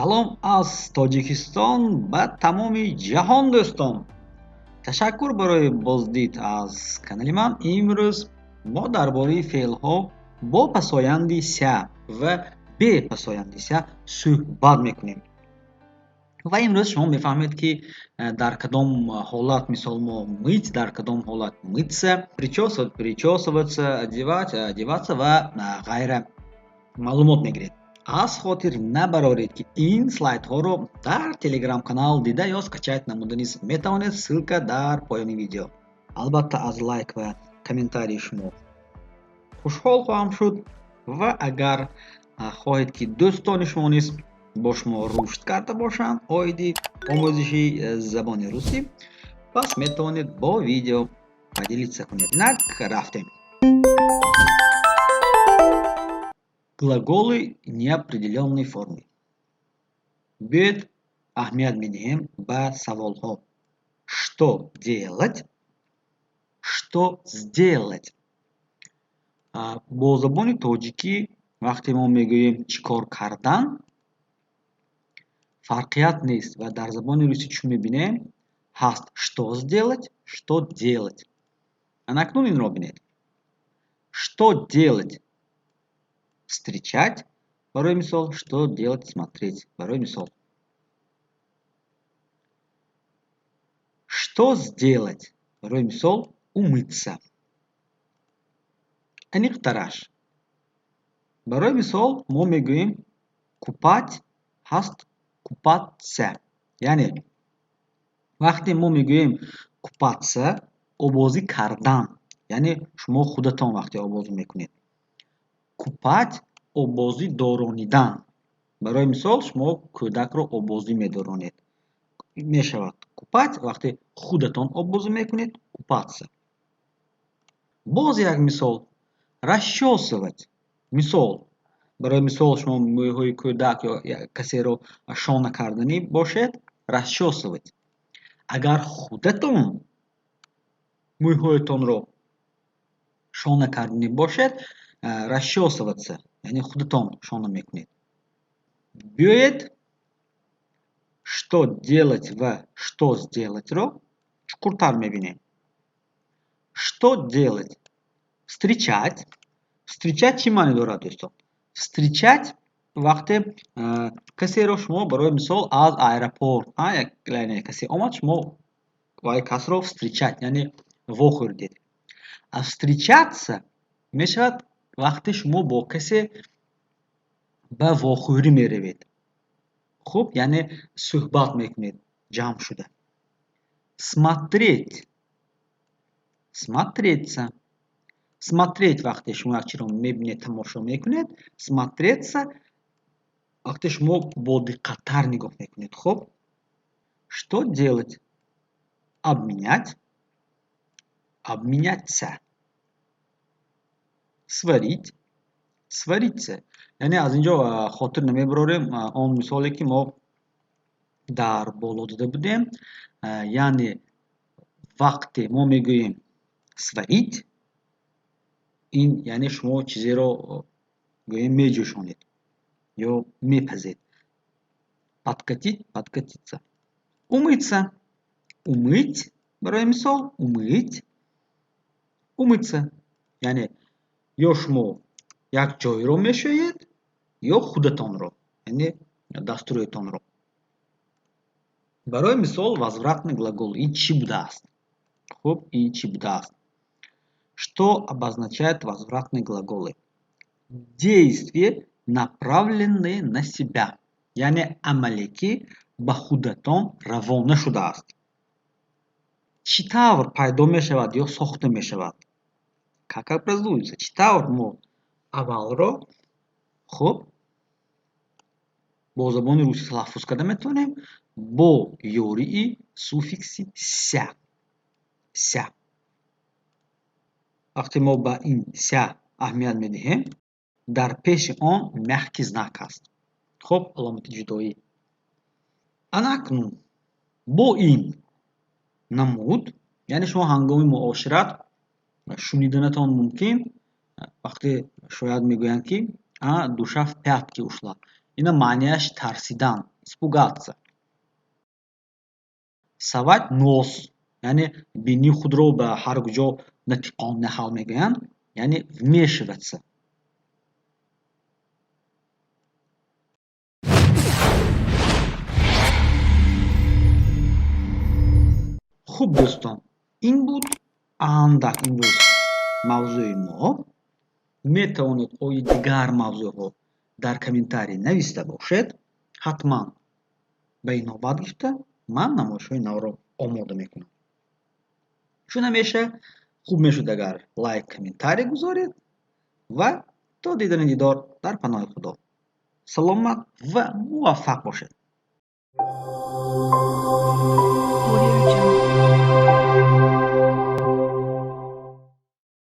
Салом аз Тоҷикистон ба тамоми ҷаҳон, дӯстон! Ташаккур барои боздид аз канали ман. Имрӯз мо дар бораи феълҳо бо пасоянди ся ва бе пасоянди ся суҳбат мекунем. Ва имрӯз шумо мефаҳмед, ки дар кадом ҳолат, мисол, мо мыть, дар кадом ҳолат мыться, причесывать, причесываться, одевать, одеваться ва ғайра маълумот мегиред. Аз хотир набароред, ки ин слайдҳоро дар телеграм-канал дида ё скачать намуда низ метавонед, ссылка дар поёни видео. Албатта, аз лайк ва комментарии шумо хушҳол хоҳам шуд ва агар хоҳед, ки дӯстони шумо низ бо шумо рушд карда бошанд оиди омӯзиши забони русӣ, пас метавонед бо видео поделиться кунед. Инак, рафтем. Глаголы неопределённой формы. Биёед, аҳамият медиҳем ба саволҳо. Что делать? Что сделать? Бо забони тоҷикӣ вақте мо мегӯем чӣ кор кардан, фарқият нест ва дар забони русӣ чун мебинем, ҳаст что сделать, что делать. Ана акнун инро бинед. Что делать? Встречать, барои мисол, что делать? Смотреть, барои мисол. Что сделать? Барои мисол, умыться. Аниқтараш. Барои мисол, мо мегӯем купать, ҳаст купаться. Яъне вақте мо мегӯем купаться, обозӣ кардан, яъне шумо худатон вақте обозӣ мекунед. Купать, обозӣ доронидан. Барои мисол, шумо кӯдакро обозӣ медоронед. Мешавад купать, вақте худатон обозӣ мекунед, купаться. Боз як мисол: расчесывать. Мисол, барои мисол, шумо мӯйҳои кӯдак ё касеро шона карданӣ бошед, расчесывать. Агар худатон мӯйҳоятонро шона карданӣ бошед, расчесываться, яъне худатон шона мекунед. Биёед, что делать ва что сделать-ро чуқуртар мебинем. Что делать? Встречать. Встречать чӣ маъне дорад, дӯстон? Встречать, вақте касеро шумо, барои мисол, аз аэропорт яъне касе омад, шумо вай касро встречать, яъне вохӯрдед. А встречаться мешавад, вақте шумо бо касе ба вохӯрӣ меравед. Хуб, яъне суҳбат мекунед ҷамъ шуда. Смотреть. Смотреться. Смотреть, вақте шумо як чизро мебинед, тамошо мекунед, смотреться, вақте шумо бодиққаттар нигоҳ мекунед. Хуб, что делать? Обменять, обменяться. Сварить, свариться. Яъне аз ин ҷо хотир намебарорем он мисоле, ки мо дар боло дида будем, яъне вақте мо мегӯем сварить, ин яъне шумо чизеро, гӯем, меҷӯшонед ё мепазед. Подкатить, подкатиться. Умыться, умыть, барои мисол, умыть, умыться. Яъне ё шумо як ҷойро мешӯед, ё худатонро, яъне дасту рӯятонро. Барои мисол, возвратный глагол ин чӣ будааст? Хуб, ин чӣ будааст? Что обозначают возвратные глаголы? Действие, направленное на себя, яъне амале, ки ба худатон равона шудааст. Чӣ тавр пайдо мешавад ё сохта мешавад? Как образуется? Чӣ тавр мо аввалро, хуб, бо забони русӣ талаффуз карда метавонем? Бо ёрии суффикси ся. Ся. Вақте мо ба ин ся аҳамият медиҳем, дар пеши он мягкий знак аст. Хуб, аломати ҷудоӣ. Ана акнун бо ин намуд, яъне шумо ҳангоми муошират шуниданатон мумкин, вақте шояд мегӯянд, ки душа в пятки ушла. Ина маънияш тарсидан. Испугаться. Совать нос, яъне бинии худро ба ҳар куҷо натиқон нахал мегӯянд, яъне вмешиваться. Хуб, дӯстон, ин буд андак имрӯз мавзӯи мо. Метавонед ои дигар мавзӯъҳо дар комментарий нависта бошед. Ҳатман ба ин навбат гирифта ман намоишҳои навро омода мекунам. Чун ҳамеша хуб мешуд, агар лайк, комментарий гузоред ва то дидани дидор дар паноҳи Худо. Саломат ва муваффақ бошед. Audio Jungle.